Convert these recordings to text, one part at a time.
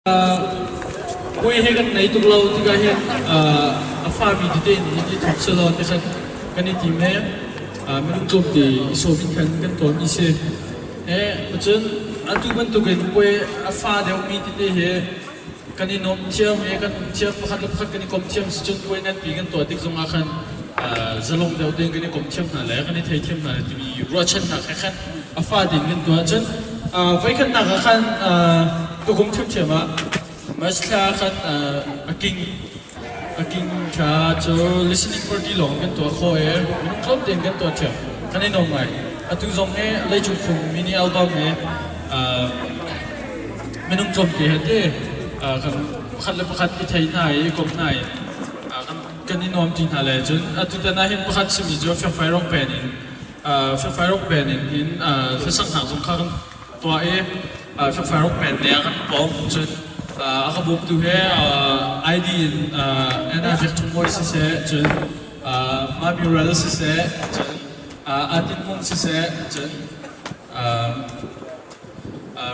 Puai he kan nei tuk lo tikah hin a fami tete in hi thawk selaw ti khan kan i tim i minung tlawmte i sawm in khan kan tuahmi si. Cun atu bantukin puai a fa deuhmi tete hi kan i nuam thiam i kan um thiam pakhat le pakhat kan i kom thiam si cun puai nganpi kan tuah tik zongah khan zalong deuh tein kan i kom thiam hna le kan i thei thiam hna le timi ruahchannak he khan a fa ding kan tuah cun voikhatnak ah khan tukum ṭhiamṭhiam ah March thla ah khan a king a king thla cu listening party lawng kan tuah khawh i minung tlawm tein kan tuah ṭhiam kan i nuam ngai. Atu zong hi Leicung Phung mini album hi minung tlawmte he te kan pakhat le pakhat i thei hna i i kom hna i kan i nuam ṭi hna le cun atutan ah hin pakhat simi cu Fiangfai Rong Pen in Fiangfai Rong Pen in hin hlasak zong kha kan tuah i Fiangfai Rong Pen ne a kan pawm cun a ka bawmtu he ID in Anna Biak Cung Mawi siseh cun Mami Ral siseh cun Atin Hmung siseh cun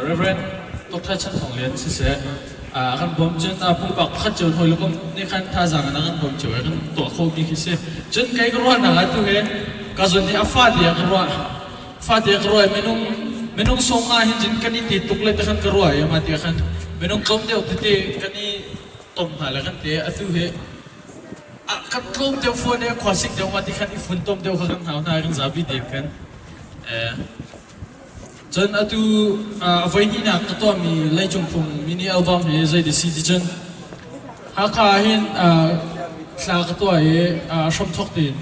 Reverend Dr. Chan Thawng Lian siseh a kan bawm cun pumpak pakhat cio hawi le kom nih khan thazaang in a kan bawm cio i kan tuah kho mi khi si. Cun kei ka ruahnak ah tu hi ka zun hi a fa tiah ka ruah. Fa tiah ka ruah i minung minung sawm nga hin cun kan i ti tuk le ti khan ka ruah i mah tiah khan minung tlawm deuh tete kan i tom hna le kan ti atu hi kan tlawm deuh fawn i khuasik deuh mah ti khan i funtom deuh kha kan hau hna kan zapi tein khan Cun atu a voihnihnak ka tuahmi Leicung Phung mini album hi zei si ti cun Hakha ah hin thla ka tuah i hramthawk tein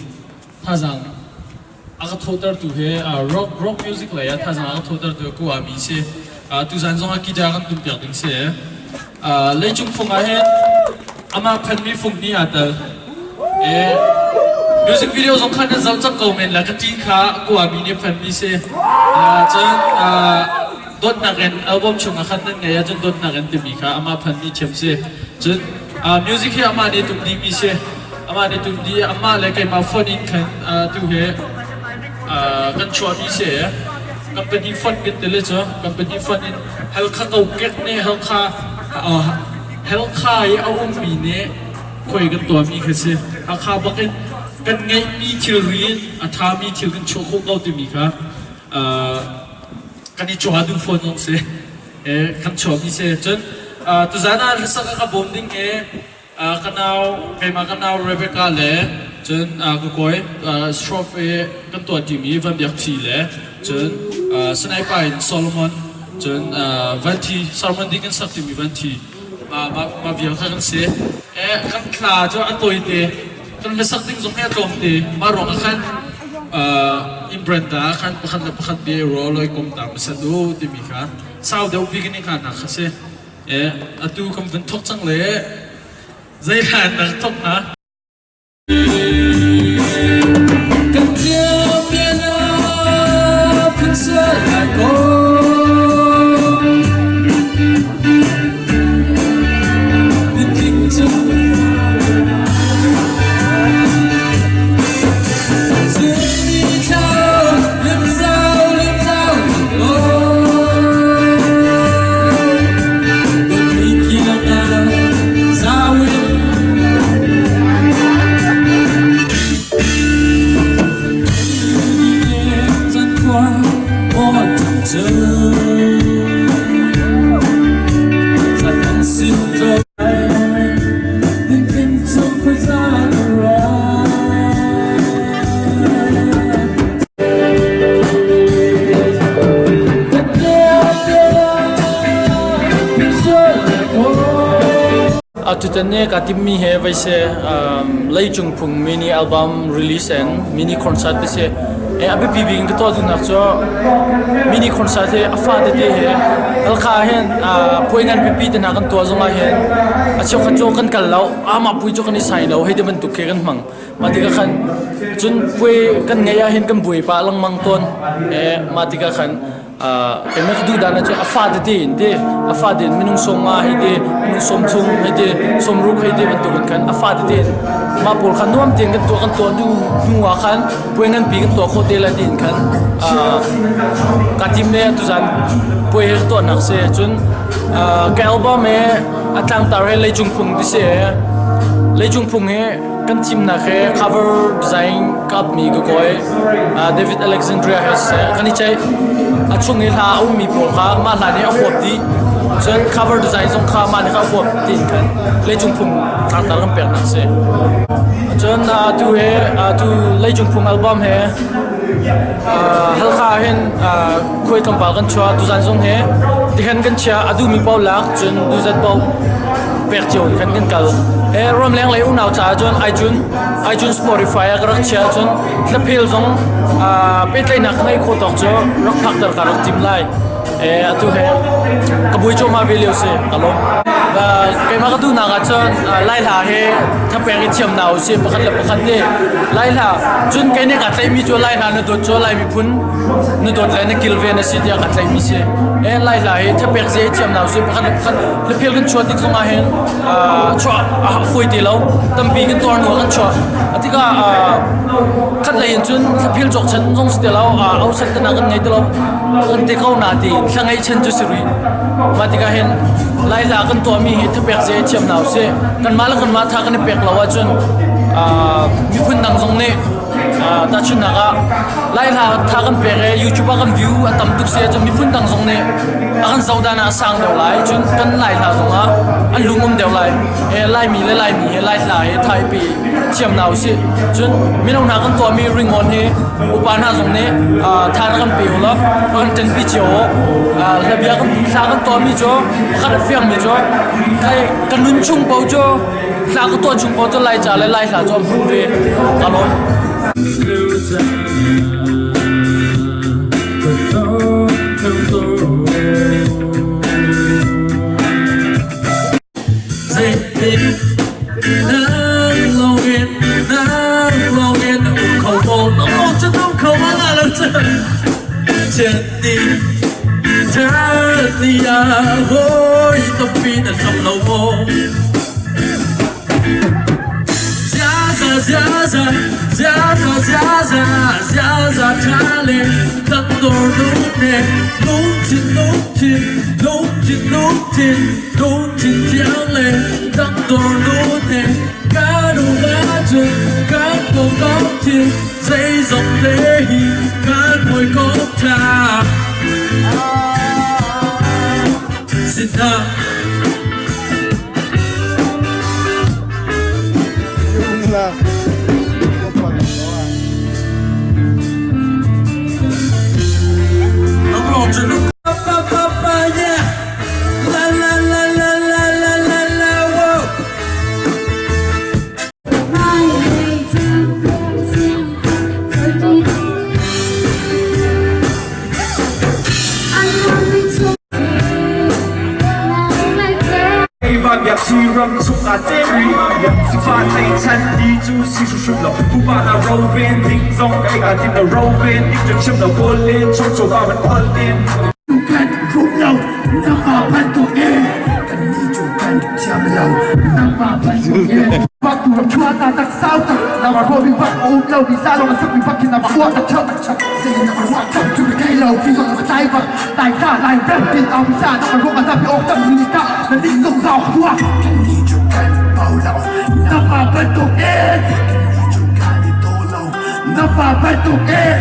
thazaang a ka thawhtertu hi rock rock music lei ah thazaang a ka thawhtertu ku mi si. Tuzaan zong ah guitar kan tumpiak ding si. Leicung fung ah hin amah phanmi fung nih aa tel. Music video zong khan nan zoh cang ko men la ka ṭi kha kuami nih phanmi si. Cun dawtnak in album chung ah khan nan ngei ahcun dawtnak in timi kha amah phanmi ṭhiam si. Cun music hi amah nih tum dihmi si. Amah nih tum dih amah le keimah phone in khan tu hi kan chuahmi si. Company fund kan ti le cu company fund in Halkha kokek nih Halkha Halkha i a ummi nih khuai kan tuahmi kha si. Hakha bak in kan ngeihmi thilri in a ṭhami thil kan chuah khawh ko timi kha kan i cuah duh fawn zong si. Kan chuahmi si. Cun tuzaan ah hlasak a ka bawm ding i Ka nau, keimah ka nau Rebecca le cun ka kawi Shroff i kan tuah ṭimi Van Biak Thi le cun Sniper in Solomon cun Van Thi Solomon di kan sak timi Van Thi mah vial kha kan si. Kan thla cu a tawite kan hlasak ding zong hi a tlawmte mah ruangah khan Imbrenda khan pakhat le pakhat bia i ruah loi kom ta hmasa u timi kha sau deuh bik in i hngalhnak kha si. Atu kan vun thawk cang le zei hlan na thawk hnga? Kan ṭial ah phun sual lai kaw Mitling cu Zunni thlau limzau limzau Atutan ni ka timmi he vai se leicung phung mini album release and mini concert te si. A biapi bik in ka tuah duhnak cu mini concert hi a fa tete he Halkha hin puai ngan pipi te hna kan tuah zongah hin a cheukhat cu kan kal lo amah pui cu kan i sai lo hei ti bantuk khi kan hmang. Mah tikah khan cun puai kan ngeih ahhin kan buai pah lengmang tawn. Mah tikah khan keimah ka duh dan ahcun a fa tete in ti a fa tein minung sawm nga hei ti minung sawm chung hei ti sawm ruk hei ti bantukin khan a fa tete in. Mah pawl kha nuam tein kan tuah hnu hnu ah khan puai nganpi kan tuah khawh te lai tiin khan kaa tim le tuzan puai he tuahnak si. Cun ka album he a tlangtar he Leicung Phung ti si. Leicung Phung he kan thimnak he cover design kapmi ka kawi David Alexandria he siseh kan i ceih. A chung i hla a ummi pawl kha mah hla nih a huap dih. Cun cover design zong kha mah nih kha a huap tiin khan Leicung Phung tlangtar kan peknak a si. Cun atu he atu Leicung Phung album he Halkha hin khuai tlawmpal kan chuah. Tuzan zong he tikhan kan chia, a duhmi paoh lak cun duhzat paoh pek cio in khan kan kal. He ramleng lei unau caah cun iTunes iTunes Spotify ah ka rak chia, cun hlaphel zong pehtlaihnak ka ngeih khawh tawk cu rak phakter ka rak tim lai. Atu he ka buai cuahmah ve lio si, ka lawm. Keimah ka duhnak ah cun Lai hla he thapek i thiam hna usih, pakhat le pakhat nih Lai hla cun kei nih kaa tlaihmi cu Lai hla na dawt cu Lai miphun na dawt le na kilven a si tiah kaa tlaihmi si. Lai hla hi thapek zia i thiam hna usih, pakhat le pakhat hlaphel kan chuah tik zongah hin chuah a fawi ti lo, tampi kan tuar hnu ah kan chuah. Tikah khat lei in cun hlaphel cawk chan zong si ti lo, ausan te kan ngei ti lo, kan ti ko na ti thla ngeih chan cu si rih. Mah tikah hin Lai hla kan tuahmi hi thapek zia i thiam hna usih. Kanmah le kanmah tha kan i pek lo ahcun miphun dang zong nih, tahchunhnak ah Lai hla tha kan pek i YouTube ah kan view a tam tuk si ahcun miphun dang zong nih a kan zoh dan ah a sang deuh lai, cun kan Lai hla zong ah an lung um deuh lai. Laimi le Laimi he Lai hla he tha i pe thiam hna usih. Cun mino hna kan tuahmi ringawn hi upa hna zong nih tha na kan pe u law kan ṭanpi cio u. Hlabia kan hla kan tuahmi cu pakhat a fiangmi cu ka nun chung paoh cu, hla ka tuah chung paoh cu Laica le Lai hla cu an hmun ve. Ka lawm. Kan rup lo, nangmah bantuk in kannih cu kan thiam lo, nangmah bantuk in. Bak tu rak chuah ta tak sau tak na ma ro mi bak a um lo mi sa long a sak mi bak khin na ma uah tak chak chak zei na ma ruah chak tu na thei lo fi zong na tlai bak lai ta lai rap tin au mi sa na ma ruang a zapi awk tam mi ta na ning zong zau khua kannih cu kan bau lo, nangmah bantuk in kannih cu kan i daw lo, nangmah bantuk in.